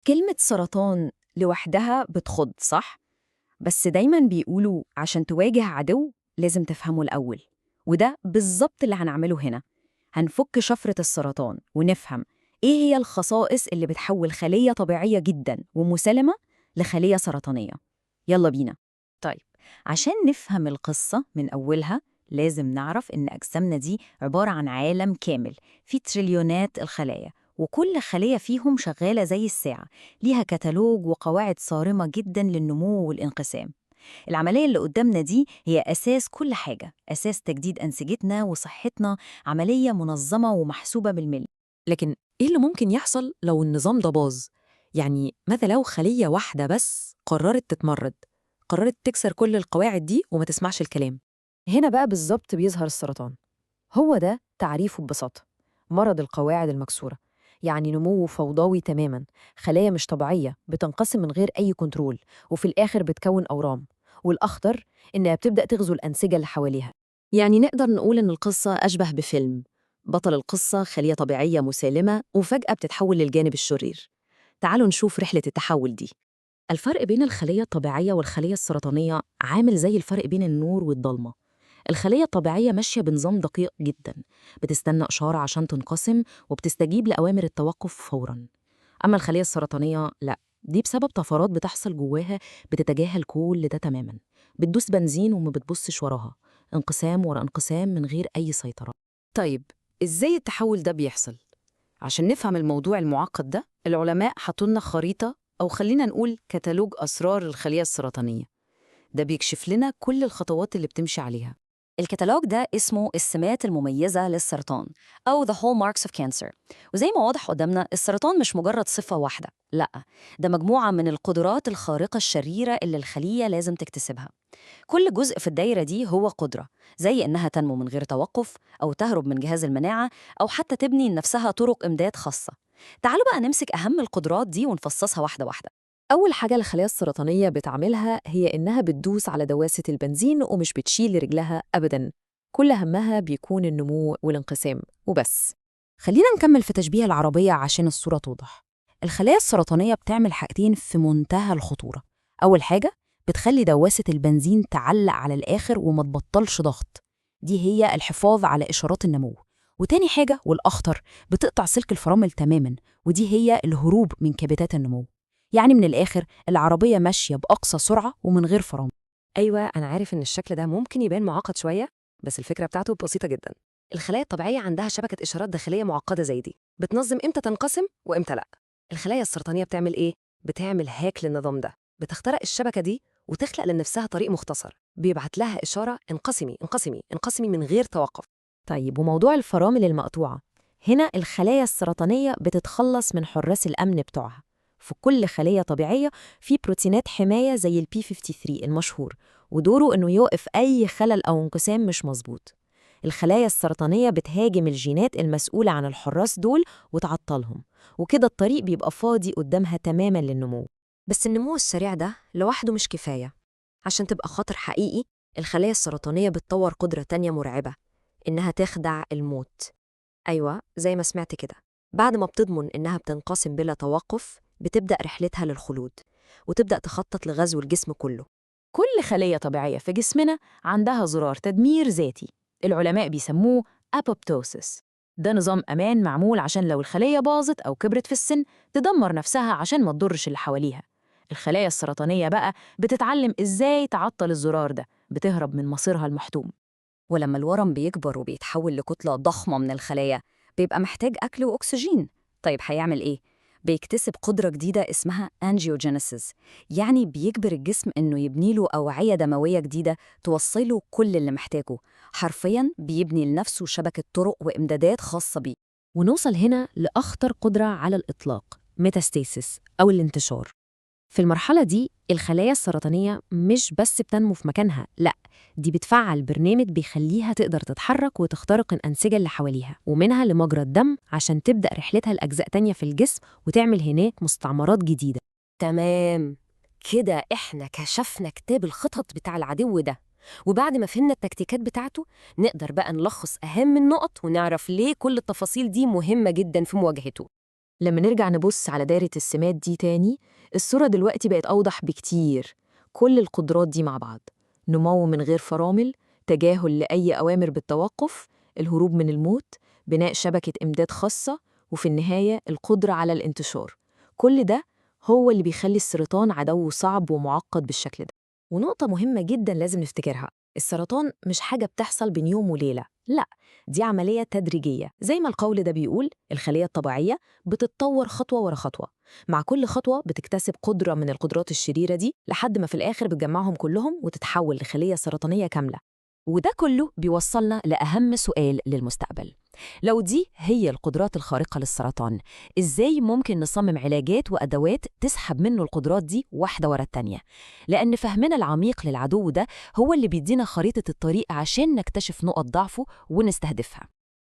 كلمة سرطان لوحدها بتخض، صح؟ بس دايماً بيقولوا عشان تواجه عدو لازم تفهمه الأول، وده بالظبط اللي هنعمله هنا. هنفك شفرة السرطان ونفهم إيه هي الخصائص اللي بتحول خلية طبيعية جداً ومسالمة لخلية سرطانية. يلا بينا. طيب، عشان نفهم القصة من أولها لازم نعرف إن أجسامنا دي عبارة عن عالم كامل فيه تريليونات الخلايا، وكل خلية فيهم شغالة زي الساعة، ليها كتالوج وقواعد صارمة جدا للنمو والانقسام. العملية اللي قدامنا دي هي أساس كل حاجة، أساس تجديد أنسجتنا وصحتنا، عملية منظمة ومحسوبة بالملي. لكن إيه اللي ممكن يحصل لو النظام ده باظ؟ يعني ماذا لو خلية واحدة بس قررت تتمرد، قررت تكسر كل القواعد دي وما تسمعش الكلام؟ هنا بقى بالظبط بيظهر السرطان. هو ده تعريفه ببساطة، مرض القواعد المكسورة، يعني نمو فوضوي تماما، خلايا مش طبيعية بتنقسم من غير أي control، وفي الآخر بتكون أورام. والأخطر إنها بتبدأ تغزو الأنسجة اللي حواليها. يعني نقدر نقول إن القصة أشبه بفيلم، بطل القصة خلية طبيعية مسالمة وفجأة بتتحول للجانب الشرير. تعالوا نشوف رحلة التحول دي. الفرق بين الخلية الطبيعية والخلية السرطانية عامل زي الفرق بين النور والضلمة. الخلية الطبيعية ماشية بنظام دقيق جدا، بتستنى إشارة عشان تنقسم وبتستجيب لأوامر التوقف فورا. أما الخلية السرطانية لا، دي بسبب طفرات بتحصل جواها بتتجاهل كل ده تماما، بتدوس بنزين وما بتبصش وراها، انقسام ورا انقسام من غير أي سيطرة. طيب، إزاي التحول ده بيحصل؟ عشان نفهم الموضوع المعقد ده، العلماء حطوا لنا خريطة، أو خلينا نقول كتالوج أسرار الخلية السرطانية. ده بيكشف لنا كل الخطوات اللي بتمشي عليها. الكتالوج ده اسمه السمات المميزة للسرطان أو The Hallmarks of Cancer. وزي ما واضح قدامنا، السرطان مش مجرد صفة واحدة، لأ، ده مجموعة من القدرات الخارقة الشريرة اللي الخلية لازم تكتسبها. كل جزء في الدايرة دي هو قدرة، زي إنها تنمو من غير توقف، أو تهرب من جهاز المناعة، أو حتى تبني لنفسها طرق إمداد خاصة. تعالوا بقى نمسك أهم القدرات دي ونفصصها واحدة واحدة. أول حاجة الخلايا السرطانية بتعملها هي إنها بتدوس على دواسة البنزين ومش بتشيل رجلها أبداً. كل همها بيكون النمو والانقسام وبس. خلينا نكمل في تشبيه العربية عشان الصورة توضح. الخلايا السرطانية بتعمل حاجتين في منتهى الخطورة. أول حاجة، بتخلي دواسة البنزين تعلق على الآخر وما تبطلش ضغط، دي هي الحفاظ على إشارات النمو. وتاني حاجة والأخطر، بتقطع سلك الفرامل تماما، ودي هي الهروب من كبتات النمو. يعني من الآخر العربية ماشية بأقصى سرعة ومن غير فرامل. أيوة، أنا عارف إن الشكل ده ممكن يبان معقد شوية، بس الفكرة بتاعته بسيطة جدا. الخلايا الطبيعية عندها شبكة إشارات داخلية معقدة زي دي، بتنظم إمتى تنقسم وإمتى لأ. الخلايا السرطانية بتعمل إيه؟ بتعمل هاك للنظام ده، بتخترق الشبكة دي وتخلق لنفسها طريق مختصر، بيبعت لها إشارة انقسمي انقسمي انقسمي من غير توقف. طيب، وموضوع الفرامل المقطوعة، هنا الخلايا السرطانية بتتخلص من حراس الأمن بتوعها. في كل خلية طبيعية في بروتينات حماية زي ال P53 المشهور، ودوره إنه يوقف أي خلل أو انقسام مش مظبوط. الخلايا السرطانية بتهاجم الجينات المسؤولة عن الحراس دول وتعطلهم، وكده الطريق بيبقى فاضي قدامها تماماً للنمو. بس النمو السريع ده لوحده مش كفاية. عشان تبقى خطر حقيقي، الخلايا السرطانية بتطور قدرة تانية مرعبة، إنها تخدع الموت. أيوة، زي ما سمعت كده، بعد ما بتضمن إنها بتنقسم بلا توقف، بتبدأ رحلتها للخلود، وتبدأ تخطط لغزو الجسم كله. كل خلية طبيعية في جسمنا عندها زرار تدمير ذاتي، العلماء بيسموه apoptosis. ده نظام أمان معمول عشان لو الخلية باظت أو كبرت في السن تدمر نفسها عشان ما تضرش اللي حواليها. الخلايا السرطانية بقى بتتعلم إزاي تعطل الزرار ده، بتهرب من مصيرها المحتوم. ولما الورم بيكبر وبيتحول لكتلة ضخمة من الخلايا، بيبقى محتاج أكل وأكسجين. طيب هيعمل إيه؟ بيكتسب قدرة جديدة اسمها angiogenesis، يعني بيجبر الجسم إنه يبني له أوعية دموية جديدة توصله كل اللي محتاجه. حرفياً بيبني لنفسه شبكة طرق وإمدادات خاصة بيه. ونوصل هنا لأخطر قدرة على الإطلاق، metastasis أو الانتشار. في المرحلة دي الخلايا السرطانية مش بس بتنمو في مكانها، لأ، دي بتفعل برنامج بيخليها تقدر تتحرك وتخترق الأنسجة اللي حواليها، ومنها لمجرى الدم عشان تبدأ رحلتها لأجزاء تانية في الجسم وتعمل هناك مستعمرات جديدة. تمام، كده إحنا كشفنا كتاب الخطط بتاع العدو ده، وبعد ما فهمنا التكتيكات بتاعته نقدر بقى نلخص أهم النقط ونعرف ليه كل التفاصيل دي مهمة جدا في مواجهته. لما نرجع نبص على دايرة السمات دي تاني، الصورة دلوقتي بقت أوضح بكتير. كل القدرات دي مع بعض، نمو من غير فرامل، تجاهل لأي أوامر بالتوقف، الهروب من الموت، بناء شبكة إمداد خاصة، وفي النهاية القدرة على الانتشار. كل ده هو اللي بيخلي السرطان عدو صعب ومعقد بالشكل ده. ونقطة مهمة جدا لازم نفتكرها، السرطان مش حاجة بتحصل بين يوم وليلة، لا، دي عملية تدريجية. زي ما القول ده بيقول، الخلية الطبيعية بتتطور خطوة ورا خطوة، مع كل خطوة بتكتسب قدرة من القدرات الشريرة دي لحد ما في الآخر بتجمعهم كلهم وتتحول لخلية سرطانية كاملة. وده كله بيوصلنا لأهم سؤال للمستقبل. لو دي هي القدرات الخارقة للسرطان، إزاي ممكن نصمم علاجات وأدوات تسحب منه القدرات دي واحدة ورا التانية؟ لأن فهمنا العميق للعدو ده هو اللي بيدينا خريطة الطريق عشان نكتشف نقط ضعفه ونستهدفها.